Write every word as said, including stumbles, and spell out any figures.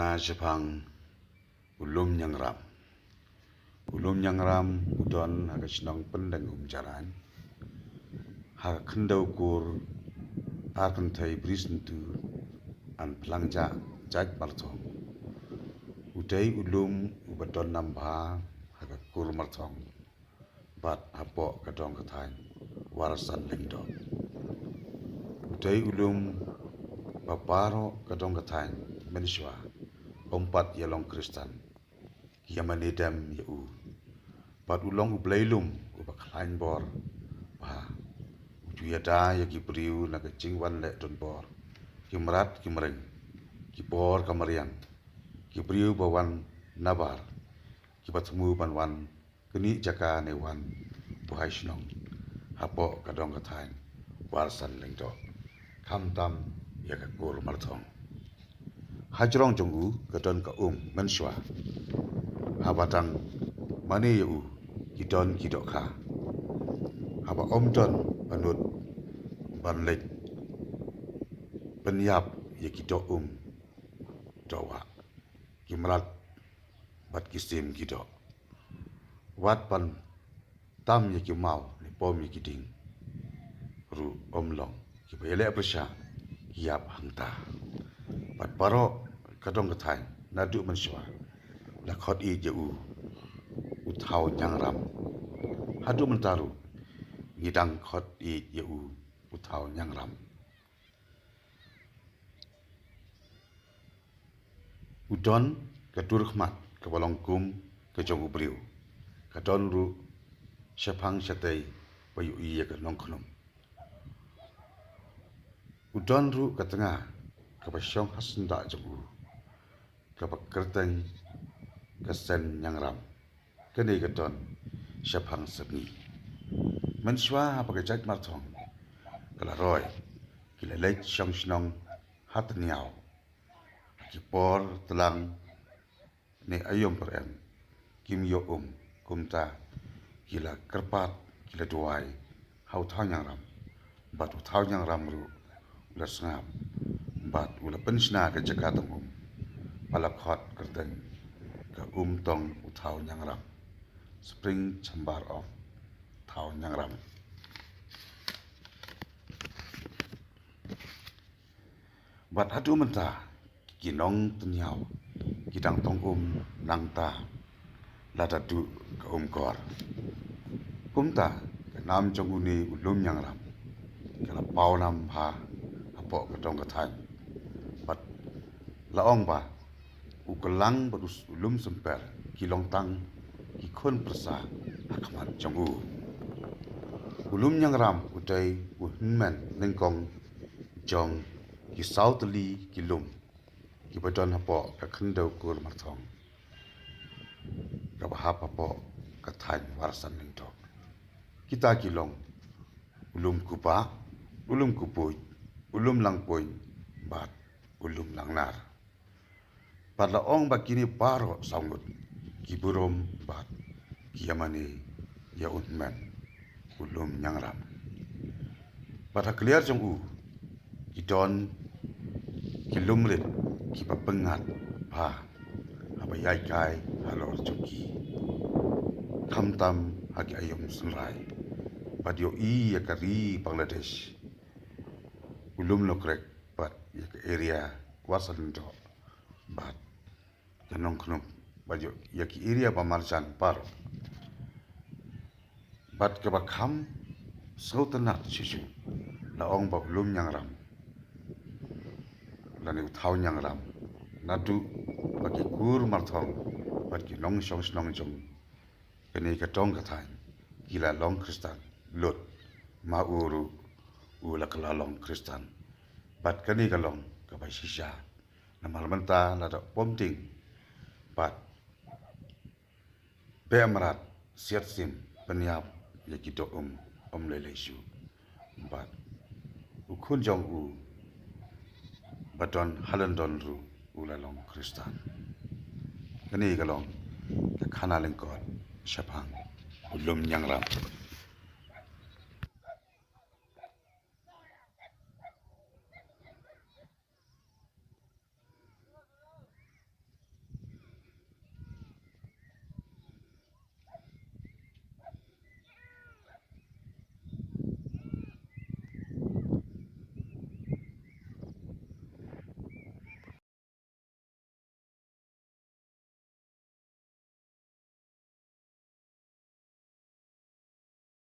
Na shaphang u Lum Ñiangram. U Lum Ñiangram u don ha ka shnong Pyndeng Umjarain, ha ka khyndew kur Arkynthei Brisntu, Anplangjah, Jaitmarthong. U dei u lum uba don nam bha ha ka kur Marthong bad hapoh ka dong ka thaiñ Warsan Lyngdoh. U dei u lum ba baroh ka dong ka thaiñ mynshuwa, ym pat ïa long Khristan, ki ïa mane dem ïa u. Bad u long u Blei lum uba khlaiñ bor bha. U ju ïada ïa ki briew na ka jingwan leh donbor, ki mrad ki mreng, ki bor ka mariang, ki briew ba wan nabar, kiba thmu ban wan knieh jaka ne wan buhai shnong hapoh ka dong ka thaiñ Warsan Lyngdoh, khamtam ïa ka kur Marthong. Hajrong jong u ka don ka um mynshuwa. Haba dang mane ïa u ki don ki dohkha. Haba ym don ba nud ban leit pynïap ïa ki doh um, doh wah, ki mrad bad ki sim ki doh. Wat ban tam ïa ki maw ne pom ïa ki dieng ruh ym long. Kiba ïaleh pyrshah ki ïap hangta. Bad baroh ka dong ka thaiñ naduh mynshuwa la khot ïeit ïa u, u Thaw Ñiangram. Haduh mynta ruh ngi dang khot ïeit ïa u, u Thaw Ñiangram. U don ka dur khmat kaba long kum ka jong u briew. Ka don ruh shaphang shatei ba ïohi ïa ka nongkhnum. U don ruh ka tnga kaba shong ha syndah jong u, kaba kyrteng ka Sen Ñiangram. Kane ka don shaphang sepngi. Mynshuwa haba ka Jaitmarthong ka la roi, ki la leit shong shnong ha tniaw. Ki por tlang ne aïom pyrem kim ïoh um, kumta ki la kyrpad, ki la duwai ha u Thaw Ñiangram. Bad u Thaw Ñiangram ruh u la sngap bad u la pynshna ka jaka tong um ba la khot kyrteng ka Um Tong u Thaw Ñiangram, Spring Chamber of Thaw Ñiangram. Bad haduh mynta ki nong tniaw ki dang tong um nangta lada duh ka um kor. Kumta ka nam jong une u Lum Ñiangram ka la paw nam bha hapoh ka dong ka thaiñ. Bad la ong ba u Klang bad u Lum Symper ki long tang ki khun pyrsa ha khmat jong u. U Lum Ñiangram u dei u hynmen nyngkong jong ki saw tylli ki lum kiba don hapoh ka khyndew kur Marthong kaba hap hapoh ka thaiñ Warsan Lyngdoh. Kita ki long u Lum Kupah, u Lum Kupuid, u Lum Langpuiñ bad u Lum Langnar. Bad la ong ba kine baroh saw ngut ki burom bad ki ïa mane ïa u hynmen u Lum Ñiangram. Bad ha kliar jong u ki don ki lum rit kiba pyngngad bha haba ïaid kai halor jong ki, khamtam ha ki aïom synrai. Bad ïohi ïa ka ri Bangladesh, u Lum Nongkrek bad ïa ka area Warsan Lyngdoh bad ka Nongkhnum bad ïa ki area ba marjan baroh. Bad kaba kham sngewtynnat shisha, la ong ba u Lum Ñiangram lane u Thaw Ñiangram, naduh ba ki kur Marthong bad ki nongshong shnong jong kane ka dong ka thaiñ ki la long Khristan lut, ma u ruh u la kylla long Khristan. Bad kane ka long kaba shisha, namar mynta lada pom dieng bad beh mrad, siat sim, pynïap ïa ki doh um, ym lei lei shuh. Bad u khun jong u ba don ha London ruh u la long Khristan. Kane ka long ka khana lyngkot shaphang u Lum Ñiangram.